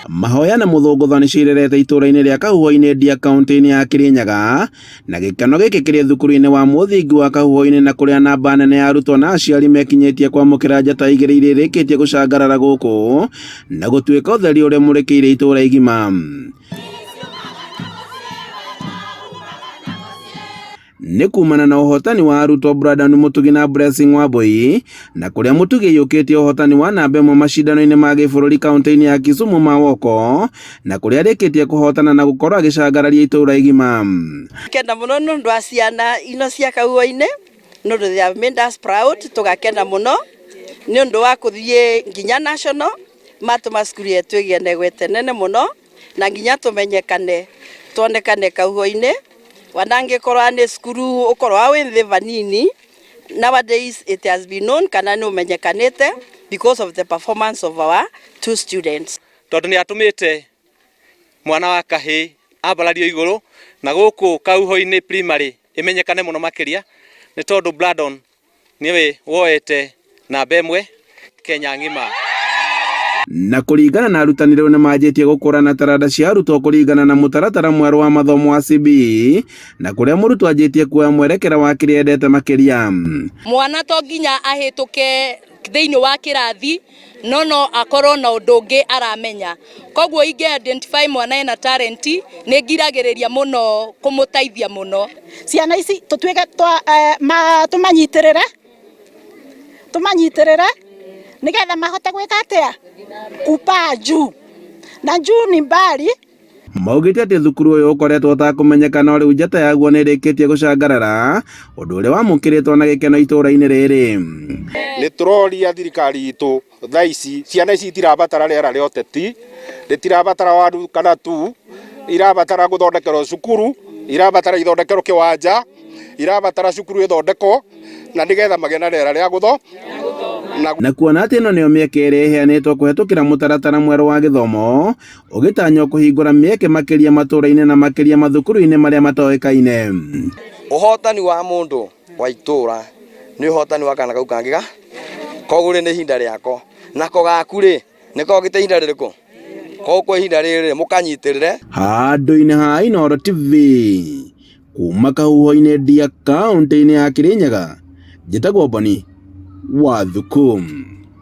Mahoya na mũthũngũtho nĩ cirerete itũũra-inĩ rĩa Kahuho-inĩ Ndia kaũntĩ-inĩ ya Kirinyaga, na gĩkeno gĩkĩ kĩrĩ thukuru-inĩ wa mũthingi wa Kahuho-inĩ na kũrĩa namba nene ya arutwo na aciari mekinyĩtie kwamũkĩra njata igĩrĩ iria irĩkĩtie gũcangarara gũkũ na gũtuĩka ũtheri ũrĩa ũmũrĩkĩire itũũra igima. Nĩ kumana na ũhotani wa arutwo Brandon Mũtugi na Blessing Wambui, na kũrĩa Mũtugi aiyũkĩtie ũhotani wa namba ĩmwe macindano-inĩ ma gĩbũrũri kaũntĩ-inĩ ya Kisumu ma Woko, na kũrĩa arĩkĩtie kũhotana na gũkorwo agĩcangararia itũũra igima. Kena mũno nĩ ũndũ wa ciana ino cia Kahuho-inĩ nĩ ũndũ they have made us proud, tũgakena mũno nĩ ũndũ wa kũthiĩ nginya national matũma cukuru yetu ĩgĩe na igweta nene mũno na nginya tũmenyekane tuonekane Kahuho-inĩ wanangĩkorwo nĩ cukuru ũkorwo wĩ thĩ vanini. Nowadays it has been known kana nĩ ũmenyekanĩte because of the performance of our two students. Tondũ nĩ atũmĩte mwana wa kahĩĩ ambarario igũrũ na gũkũ Kahuho-inĩ Primary ĩmenyekane mũno makĩria nĩ tondũ Brandon nĩwe woete namba ĩmwe Kenya ng'ima. Na kũringana na arutani, rĩu nĩmanjĩtie gũkũrana taranda cia arutwo kũringana na mũtaratara mwerũ wa mathomo wa CBE, na kũrĩa mũrutwo anjĩtie kuoya mwerekera wa kĩrĩa endete makĩria. Mwana to nginya ahĩtũke thĩinĩ wa kĩrathi, no no akorwo na ũndũ ũngĩ aramenya. Koguo ingĩ identify mwana ena talent, nĩ ngiragĩrĩria mũno kũmũteithia mũno. Ciana ici tũtuĩke tũmanyitĩrĩre tũmanyitĩrĩre nĩgetha mahote gwĩka atĩa kupaa juu na juu ni mbali. Maugĩte atĩ thukuru ũyũ ũkoretwo ũtakũmenyeka, no rĩu njata yaguo nĩ ĩrĩkĩtie gũcangarara, ũndũ ũrĩa wamũkĩrĩtwo na gĩkeno itũũra-inĩ rĩrĩ. Nĩ tũroria thirikari itũ thaa ici, ciana ici itirabatara rĩera rĩa ũteti, rĩtirabatara one kana two, irabatara gũthondekerwo cukuru, irabatara ithondekerwo kĩwanja, irabatara cukuru ĩthondekwo na nĩgetha magĩe na rĩera rĩa gũtho na Na kuona atĩ ĩno nĩyo mĩeke ĩrĩa ĩheanĩtwo kũhetũkĩra mũtaratara mwerũ wa gĩthomo ũgĩtanywo kũhingũra mĩeke makĩria matũũra-inĩ na makĩria mathukuru-inĩ marĩa matoĩkaine. Ũhotani wa mũndũ wa itũũra nĩ ũhotani wa kana kau kangĩ ga koguo rĩ, nĩ ihinda rĩako nako gaku rĩ, nĩko gĩte ihinda rĩrĩkũ, koguo kwa ihinda rĩrĩ mũkanyitĩrĩre. Handũ-inĩ ha Inooro TV kuma Kahuho-inĩ, Ndia, kaũntĩ-inĩ ya Kirinyaga, njĩtagwo Boni wa Thuku.